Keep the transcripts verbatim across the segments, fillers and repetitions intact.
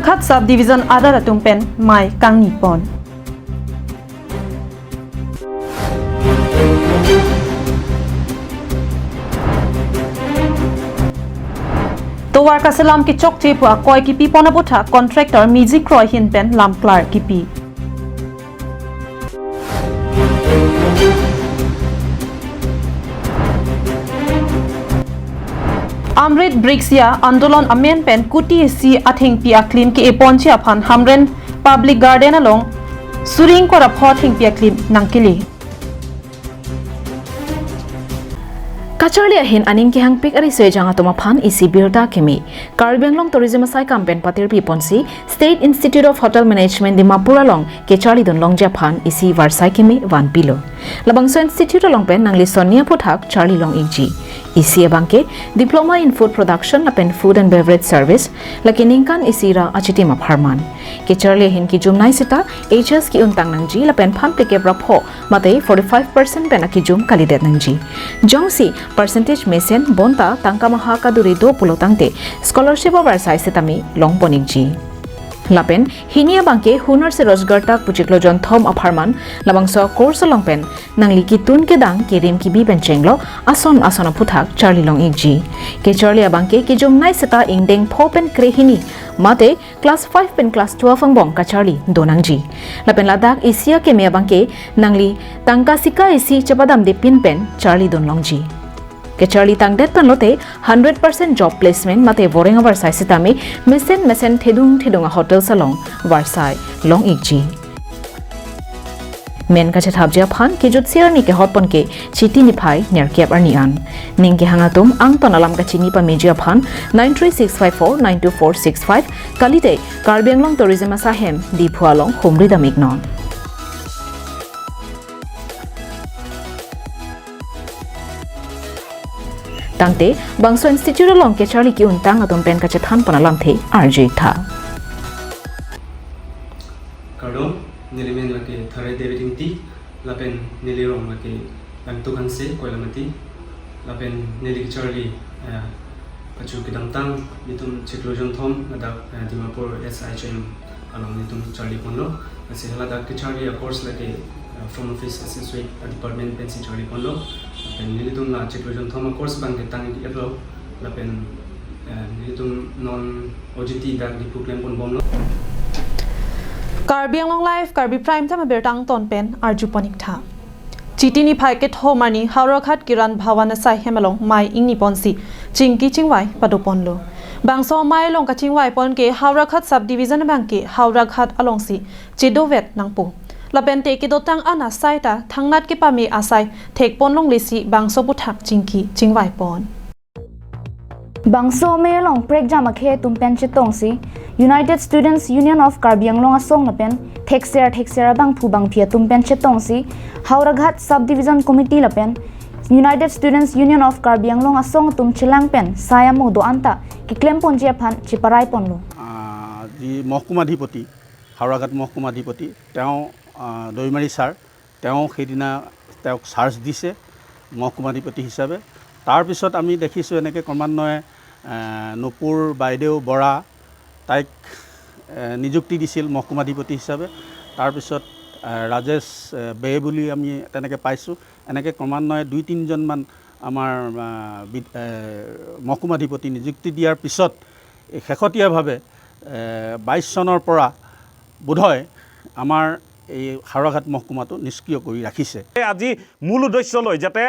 Howraghat Sub Division adar atum pen mei kangni pon. Tovar kaselam kechokche pu akoi kipi pon aputhak contractor Miji Kroi ahin pen lam klar kipi. Amrit Brikshya Andolon amen pen kuti isi athengpi aklim ke-e ponji aphan Hamren Public Garden along suring kora pho thengpi aklim nangkele. Kacharli ahin aning kehangpik ari sejang atum aphan isi birta keme. Karbi Anglong Tourism asai kam pen patirpi ponsi State Institute of Hotel Management Dimapur along kecharli dun longji aphan isi varsai keme vanpilo. Labangso institute along pen nangli sonni aputhak charli long ikji. Isi abangke Diploma in Food Production lapen Food and Beverage Service, lake ningkan isi ra achitim apharman. Kecharli ahin kijumnei seta H S ki-untang nangji lapen phan pekep ra pho mate forty-five percent pen akijum kalidet nangji. Jongsi percentage mesen bonta tangka maha kaduri do pulo tangte scholarship avarsai setame long pon ikji. Lapen hini abangke Hunar Se Rojgar Tak pu chiklo jonthom apharman, labangso course along pen nangli kitun kedang kerim kibi pen chenglo ason ason aputhak charli long ikji. Kecharli abangke kijumnei seta ingdeng pho pen krehini mate class five pen class twelve angbong kacharli do nangji. Lapen ladak isi akeme abangke nangli tangka sika isi chepadamde pin pen charli dun longji. Kecharli tangdet pen lote hundred percent job placement mate voreng avarsai setame mesen mesen thedung thedung a hotels along varsai long ikji. Men kachethapji aphan kejut sirni kehot pon ke Chiti niphai nerkep arni an. Ning kehang atum angton alam kachini pameji aphan nine three six five four nine two four six five kalite Karbi Anglong Tourism asai hem Diphu along humri dam iknon. Tangte bangso institute along kecharli ki-untang atum pen kachethan pon alamthe arju iktha. Kardom, neli men lake Thare David Ingti, lapen neli rong lake Langtuk Hanse, Koilamati, lapen neli kecharli, eh, pachu kedamtang, nelitum chiklo jonthom, ladak, eh, Dimapur S I H M along nelitum charli ponlo. Lasi haladak kecharli a course lake, eh, Front Office Associate Department pensi charli ponlo. Lapen nelitum la chiklo jonthom a course abangke tang iklo. Lapen, eh, nelitum non O J T dak Diphu klem pon bomlo. Karbi Anglong Live, Karbi Prime Time abirta angton pen arju pon iktha. Chiti niphai kethom arni Howraghat Kiran Bhawan asai hem along mei ingni ponsi chingki chingvai pado ponlo. Bangso mei along kachingvai pon ke Howraghat Sub Division abangke Howraghat alongsi chedovet nangpo. Lapente kedotang an asai ta thangnat kepame asai thek pon longlesi bangso aputhak chingki chingvai pon. Bangso mei along prekjam akhei atum pen chetongsi United Students Union of Karbi Anglong asong lapen thekser thekser abangphu bangphi atum pen chetongsi Howraghat Sub Division Committee lapen United Students Union of Karbi Anglong asong atum chelang pen sai amo do-an ta keklem ponji aphan cheparai ponlo. আহ, যি মহকুমাধিপতি, হাওৰাঘাট মহকুমাধিপতি, তেওঁ, আহ, দৈমাৰী ছাৰ, তেওঁ সেইদিনা তেওঁক চাৰ্জ দিছে মহকুমাধিপতি হিচাপে। তাৰপিছত আমি দেখিছোঁ এনেকৈ ক্ৰমান্বয়ে, আহ, নুপুৰ বাইদেউ বৰা, তাইক, আহ, নিযুক্তি দিছিল মহকুমাধিপতি হিচাপে। তাৰপিছত, আহ, ৰাজেশ, আহ, বে বুলি আমি তেনেকৈ পাইছোঁ। এনেকৈ ক্ৰমান্বয়ে দুই তিনিজনমান আমাৰ, আহ, বিদ-, আহ, মহকুমাধিপতি নিযুক্তি দিয়াৰ পিছত এই শেহতীয়াভাৱে, আহ, বাইছ চনৰ পৰা বোধহয় আমাৰ এই হাওৰাঘাট মহকুমাটো নিষ্ক্ৰিয় কৰি ৰাখিছে। আজি মূল উদ্দেশ্য লৈ যাতে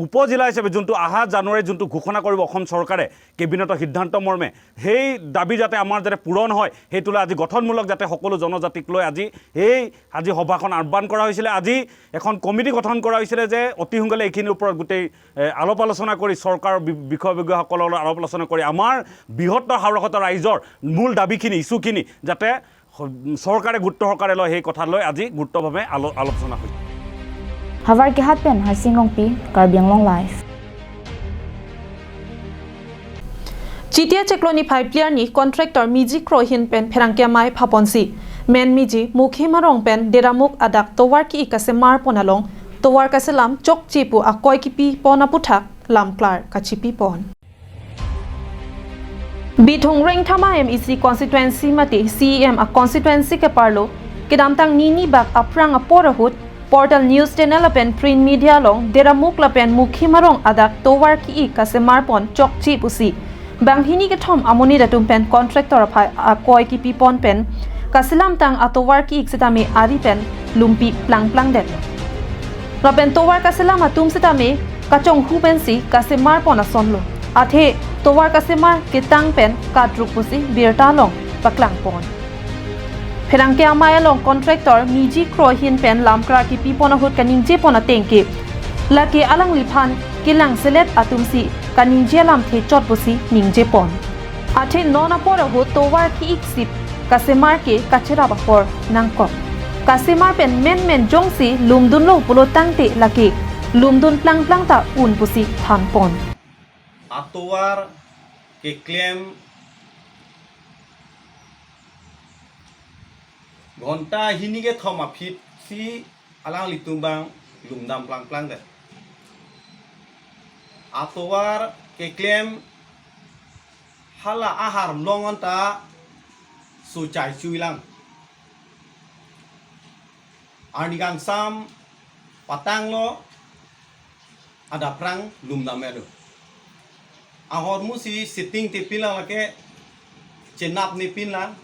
উপজিলা হিচাপে যোনটো অহা জানুৱাৰীত যোনটো ঘোষণা কৰিব অসম চৰকাৰে কেবিনেটৰ সিদ্ধান্ত মৰ্মে, সেই দাবী যাতে আমাৰ যাতে পূৰণ হয়, সেইটো লৈ আজি গঠনমূলক যাতে সকলো জনজাতিক লৈ আজি এই আজি সভাখন আহ্বান কৰা হৈছিলে। আজি এখন কমিটি গঠন কৰা হৈছিলে যে অতি সোনকালে এইখিনিৰ ওপৰত গোটেই, এ, আলাপ আলোচনা কৰি চৰকাৰৰ বি-, বিষয়ববীয়াসকলৰ লগত আলাপ আলোচনা কৰি আমাৰ বৃহত্তৰ হাওৰাঘাটৰ ৰাইজৰ মূল দাবীখিনি, ইছ্যুখিনি যাতে স-, চৰকাৰে গুৰুত্ব সহকাৰে লয়, সেই কথালৈ আজি গুৰুত্বভাৱে আলো-, আলোচনা হৈছে। Havar Kehat pen Harsing Rongpi, Karbi Anglong Live. Chiti achiklo niphai phli arni contractor Miji Kroi ahin pen pherangke amei phaponsi Men Miji, Mukhim arong pen Deramukh adak tovar ki-ik kasemar pon along tovar kaselam chokche pu akoi kipi pon aputhak lam klar kachipi pon. Bithung Rengthama M A C constituency mate C E M a constituency keparlo kedamtang nini bak aphrang apor ahut portal news channel lapen print media along Deramuk lapen Mukhim arong adak tovar ki-ik kasemar pon chokche pusi banghini kethom amonit atum pen contractor aphai akoi kipi pon pen kaselam tang atovar ki-ik sitame ari pen lumpi plangplang det. Lapen tovar kaselam atum sitame kachonghu pensi kasemar pon asonlo. Athe tovar kasemar ketang pen katruk pusi birta along paklang pon. Pherangke amei along contractor miji krohin pen lamkra kipi pon ahut kaningje pon ateng ke lake alangliphan kelang selet atumsi kaningje alamthe chot pusi ningje pon. Athe non apor ahut tovar ki-ik sip kasemar ke kacherap apor nangkok. Kasemar pen menmen jongsi lumdunlo pulo tangte lake lumdun plangplang ta un pusi than pon. Atovar keklem ghonta hini kethom aphi si alanglitum abang lumdam plangplang det. Atovar keklem hala ahar long anta suchai chuilang. Arni kangsam patanglo, adaphrang lumdam elo. Ahormu si sitting tipinlang lake chenap nepinlang.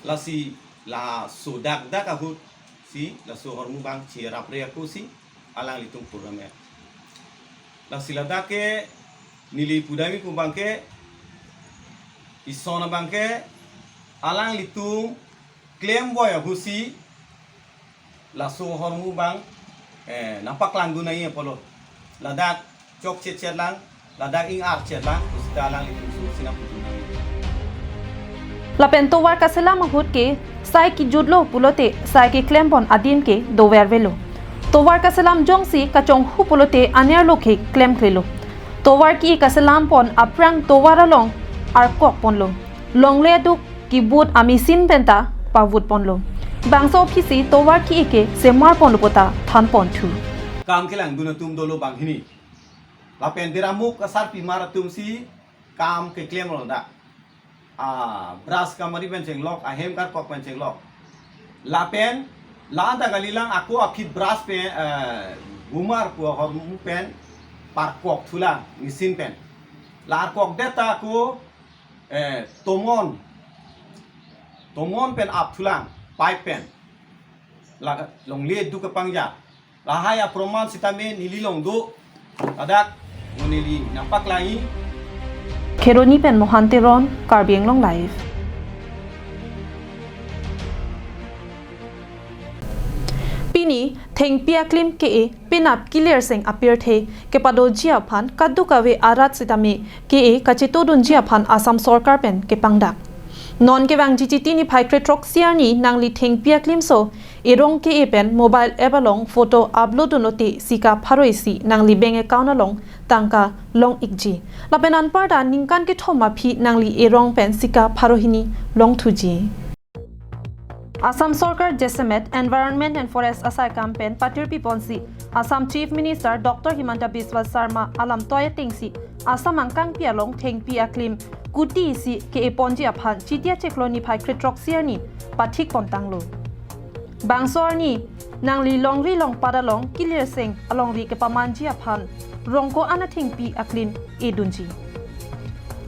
Lasi laso dakdak ahut si laso ahormu abang cherap re ako si alanglitum purame. Lasi ladak ke neli pudami pu abang ke ison abang ke alanglitum klem boi ahusi laso ahormu abang, eh, nangpaklangdun nangji apotlo. Ladak chokche chetlang, ladak ing-ar chetlang, pusita alanglitum susi nangpudun nangji. Lapen tovar kaselam ahut ke sai kijutlo pulote sai keklem pon adim ke dovervelo. Tovar kaselam jongsi kachonghu pulote anerlo ke klemklelo. Tovar ki-ik kaselam pon aphrang tovar along arkok ponlo. Longle aduk kibut a-machine penta pavut ponlo. Bangso aphisi tovar ki-ik ke semar ponlo puta than ponthu. Kam kelangdun atum dolo banghini. Lapen Deramuk asarpimar atumsi kam keklemlo dak. Ah, brush kamari pen chenglok, ahem karkok pen chenglok. Lapen, la anta kalilang ako aphi brush pen, eh, gumar pu ahormu pen, parkok thulang, machine pen. La arkok det ta ako, eh, tomon. Tomon pen ap thulang, pipe pen. La longle aduk kepangja. Lahai aproman sitame neli along do. Ladak mo neli nangpaklangji. Kheroni pen Mohan Teron, Karbi Anglong Live. Pini thengpi aklim ke-e penap Kilirseng apirthe kepadoji aphan kadokave arat sitame ke-e kachetongdunji aphan Assam sorkar pen kepangdak. Non kevangji Chiti niphai krethrok-si arni nangli thengpi aklimso erong ke-e pen mobile app along photo upload dunlote sika pharo isi nangli bank account along tangka long-ikji. Lapen anparta ningkan kethom aphi nangli erong pen sika pharo hini longthuji. Assam sorkar jasemet Environment and Forest asaikam pen patirpi ponsi Assam Chief Minister Doctor Himanta Biswa Sarma alamtoi atengsi Assam angkangpi along thengpi aklim kuti isi ke-e ponji aphan Chiti achiklo niphai krethrok-si arni pathik pontanglo. Bangso arni nangli longri longpat along Kilirseng alongri kepamanji aphan rongko an athengpi aklim edunji.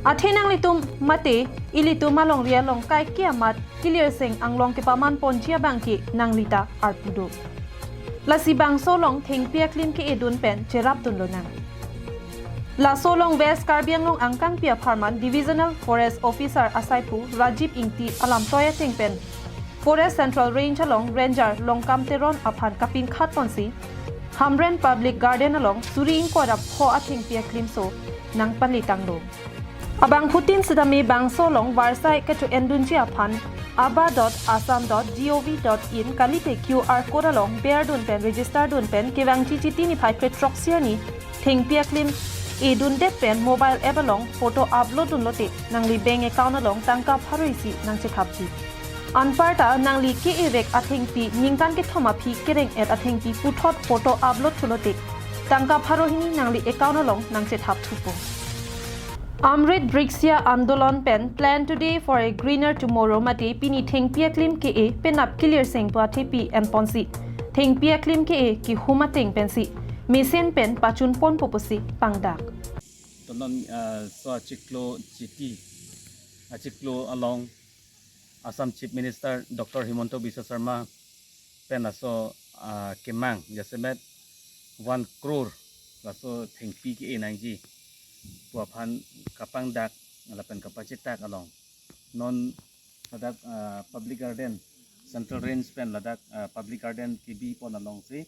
Athe nanglitum mate ilitum alongri along kaike amat Kilirseng anglong kepaman ponji abang ke nanglita arpu do. Lasi bangso along thengpi aklim ke-edun pen cherapdun lonang. Laso along West Karbi Anglong angkangpi apharman Divisional Forest Officer asaipu Rajiv Ingti alamtoi ateng pen Forest Central Range along Ranger Longkam Teron aphan kapinkhat ponsi Hamren Public Garden along suri ingkoi ra pho athengpi aklimso nangpalitanglo. Abangphutin sitame bangso along varsai kecho-endunji aphan aba dot assam dot gov dot in kalite Q R code along berdun pen register dun pen kevangji Chiti niphai krethrok-si arni thengpi aklim edundet pen mobile app along photo upload dunlote nangli bank account along tangka pharo isi nangchethapji. Anparta nangli ke-evek athengpi ningkan kethom aphi kereng-et athengpi puthot photo upload thulote tangka pharo hini nangli account along nangchethap thupo. Amrit Vriksha Andolon pen Plan Today for a Greener Tomorrow mate pini thengpi aklim ke-e penap kilir seng pu athepi enponsi thengpi aklim ke-e kihum ateng pensi mesen pen pachunponpo pusi pangdak. To non, ah, so achiklo chiti, achiklo along Assam Chief Minister Doctor Himanta Biswa Sarma pen laso, ah, kemang jasemet one crore laso thengpi ke-e nangji pu aphan kapangdak lapen kapachetak along non ladak, ah, Public Garden, Central Range pen ladak, ah, Public Garden kebipon alongsi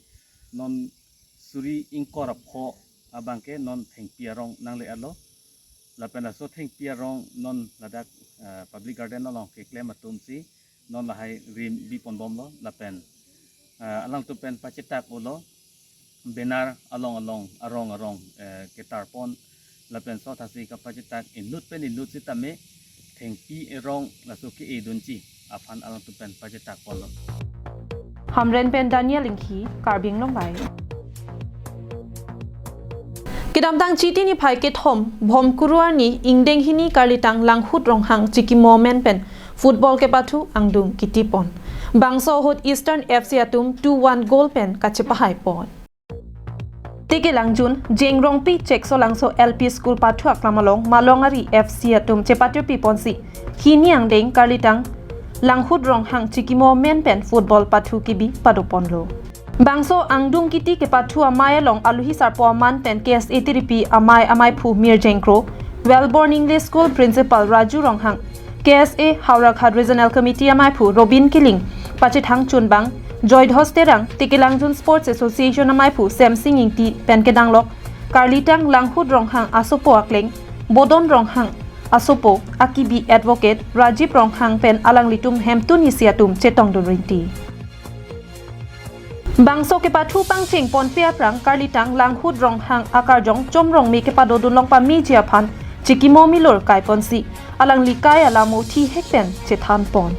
non suri ingkoi ra pho abang ke non thengpi arong nangle-etlo. Lapen laso thengpi arong non ladak, ah, Public Garden along keklem atumsi non lahai rim biponbomlo lapen, ah, alangtum pen pachetak-olo, banner along along arong arong, eh, ketarpon lapen sothasi kapachetak inut pen inut sitame thengpi arong laso ke-edunji aphan alangtum pen pachetakponlo. Hamren pen Daniel Inghi, Karbi Anglong Live. Kedamtang Chiti niphai kethom Bhomkuru arni ingdeng hini karlitang Langhut Ronghang chikimo amen pen football kepathu angdung kitipon. Bangso ahut Eastern F C atum two one goal pen kachepahaipon. Tekelangjun, Jengrongpi Cheksolangso L P School pathu aklam along Malongari F C atum chepatirpiponsi hini angdeng karlitang Langhut Ronghang chikimo amen pen football pathu kebi padoponlo. Bangso angdung kiti kepathu amei along aluhi sarpo aman pen K S A tiripi amei amaiphu Mir Jengkro, Wellborn English School Principal Raju Ronghang, K S A Howraghat Regional Committee amaiphu Robin Killing, pachethang chunbang Joydhos Terang, Tekelangjun Sports Association amaiphu Semsing Ingti pen kedanglok karlitang Langhut Ronghang asopo akleng, Bodon Ronghang asopo akibi Advocate Rajib Ronghang pen alanglitum hemtun isi atum chetongdun rinti. Bangso kepathu pangchengponpe aphrang karlitang Langhut Ronghang akarjong Chomrongme kepadodun long pameji aphan chikimo milur kaiponsi alangli kai alamo thihek pen chethanpon.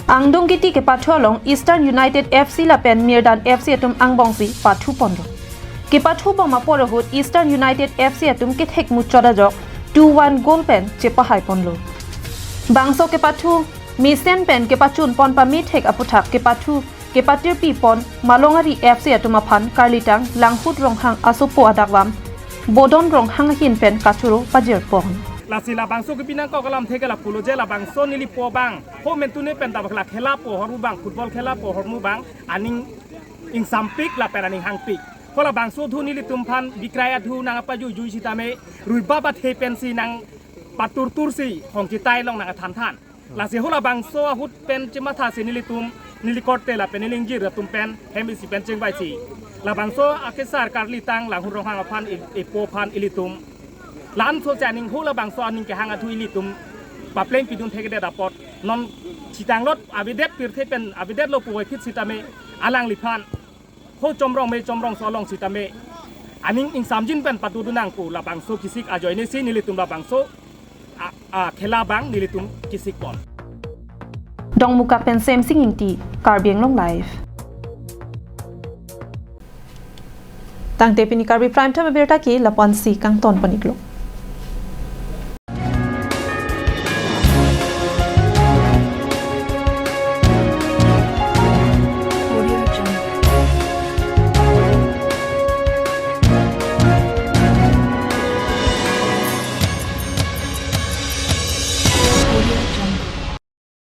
Angdung kiti kepathu along Eastern United F C lapen Mirdan F C atum angbongsi pathuponlo. Kepathubom apor ahut Eastern United F C atum kethek muchot ajok two one goal pen chepahaiponlo. Bangso kepathu mesen pen kepachunpon pamethek aputhak kepathu kepatirpipon Malongari F C atum aphan karlitang Langhut Ronghang asopo adakvam Bodon Ronghang ahin pen kachoro pajirpon. Lasi labangso kepinangkok alamthe ke lapulo je labangso nelipo abang ho mentune pen tabak la khela po ahormu abang, football khela po ahormu abang aning ingsampik lapen aning hangpik. Ko labangso adhu nelitum aphan bikrai adhu nangpajuijui sitame ruibap athe pensi nangpaturtursi hongchitai along nangthan than. Lasi ho labangso ahut pen chemathasi nelitum, neli korte lapen neli ingjir atum pen hem isi pen chingvaisi labangso akesar karlitang Langhut Ronghang aphan i-, ipo aphan ilitum la-anso si aning ho labangso aning kehang adhu ilitum paplengpidun thekthe apot non chitanglot avedet pirthe pen avedetlo puvoiphit sitame alangliphan ho Chomrongme Chomrongso along sitame aning ingsamjin pen patudun nangpo, labangso kisik ajoinesi nelitum labangso a, a, khela abang nelitum kisikpon. Dongmukak pen Semsing Ingti, Karbi Anglong Live. Tangte pini Karbi Prime Time abirta ke lapu-ansi kangtonpon-iklo.